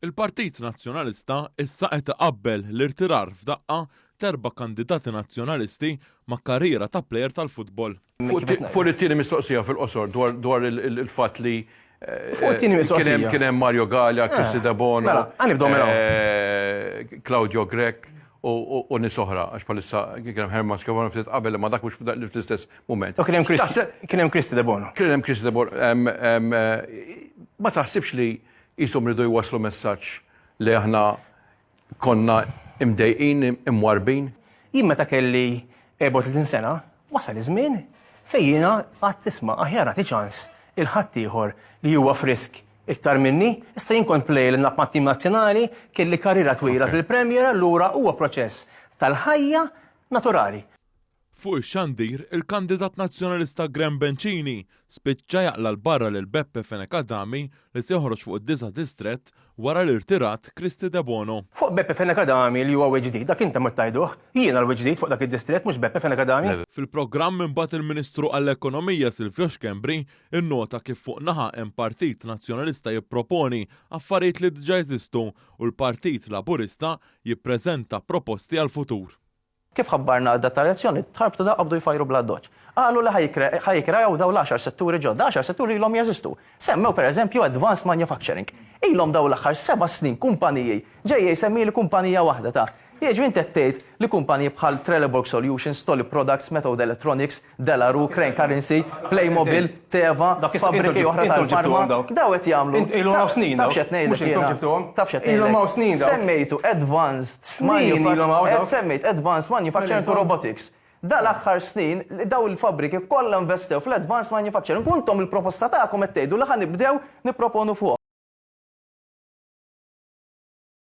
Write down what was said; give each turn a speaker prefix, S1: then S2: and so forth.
S1: Il-Partit Nazzjonalista issa qed iqabbel l-irtirar f'daqqa t'erba' kandidati Nazzjonalisti ma' karriera ta' plejer tal-futbol.
S2: Fuq it-tieni mistoqsija fil-qosor dwar il-fatt li
S3: Fuq it-tieni mistoqsija.
S2: Kien hemm Mario Galea, Kristy Debono,
S3: Mela, ħa nibdew minn hawn.
S2: Claudio Grech u nies oħra, għax bħalissa kien hemm Herman Schiavone ftit qabel imma dak mhux fl-istess mument.
S3: U kien hemm Kristy, kien hemm Kristy Debono.
S2: Kien hemm Kristy Debono. Ma taħsibx li Qishom riedu jwasslu messaġġ li aħna konna imdejqin, imwarrbin.
S3: Jien meta kelli 34 sena, wasal iż-żmien fejn jiena għedt isma' aħjar nagħti ċans 'il ħaddieħor li huwa frisk iktar minni. Issa jien kont player li nilgħab mat-tim nazzjonali, kelli karriera twila fil-Premier allura huwa proċess tal-ħajja naturali.
S1: Fuq ix-xandir, il-kandidat Nazzjonalista Graham Bencini spiċċa jaqla' 'l barra lil Beppe Fenech Adami li se joħroġ fuq id-disa' distrett wara li rtirat Kristy Debono.
S3: Fuq Beppe Fenech Adami li huwa wiċċ ġdid, dak intom qed tgħiduh. Jiena l-wiċċ ġdid fuq dak id-distrett mhux Beppe Fenech Adami.
S1: Fil-programm imbagħad il-Ministru għall-Ekonomija Silvio Schembri nnota kif fuq naħa hemm Partit Nazzjonalista jipproponi affarijiet li diġà jeżistu u l-Partit Laburista jippreżenta proposti għall-futur.
S4: Kif ħabbarna d-data tal-elezzjoni, tħarbtu daw qabdu jfajru bl-addoċċ. Qalu li ħa jikkreaw dawn l-għaxar setturi ġodda, għaxar setturi ilhom jeżistu. Semmew pereżempju advanced manufacturing. Ilhom dawn l-aħħar seba' snin kumpaniji, ġejja jsemmili kumpanija waħda ta' Jiġifieri int qed tgħid li kumpaniji bħal Trelleborg Solutions, Tolly Products, Methode Electronics, De La Rue, Crane Currency, Playmobil, Teva, fabbriki oħra tal-farma, daw qed jagħmlu.
S3: Ilhom hawn snin
S4: Taf x'qed ngħidlek
S3: Mhux intom
S4: jiena?
S3: ġibtuhom.
S4: Taf x'qed
S3: Ilhom
S4: ngħidlek?
S3: hawn snin dawk.
S4: Semmejtu advanced
S3: Snin ilhom hawn dawk.
S4: Semmejt advanced manufacturing u robotics. Dal-aħħar snin daw il-fabbriki kollha investew fl-advanced manufacturing u intom il-proposta tagħkom qed tgħidu li ħa nibdew nipproponu fuqhom.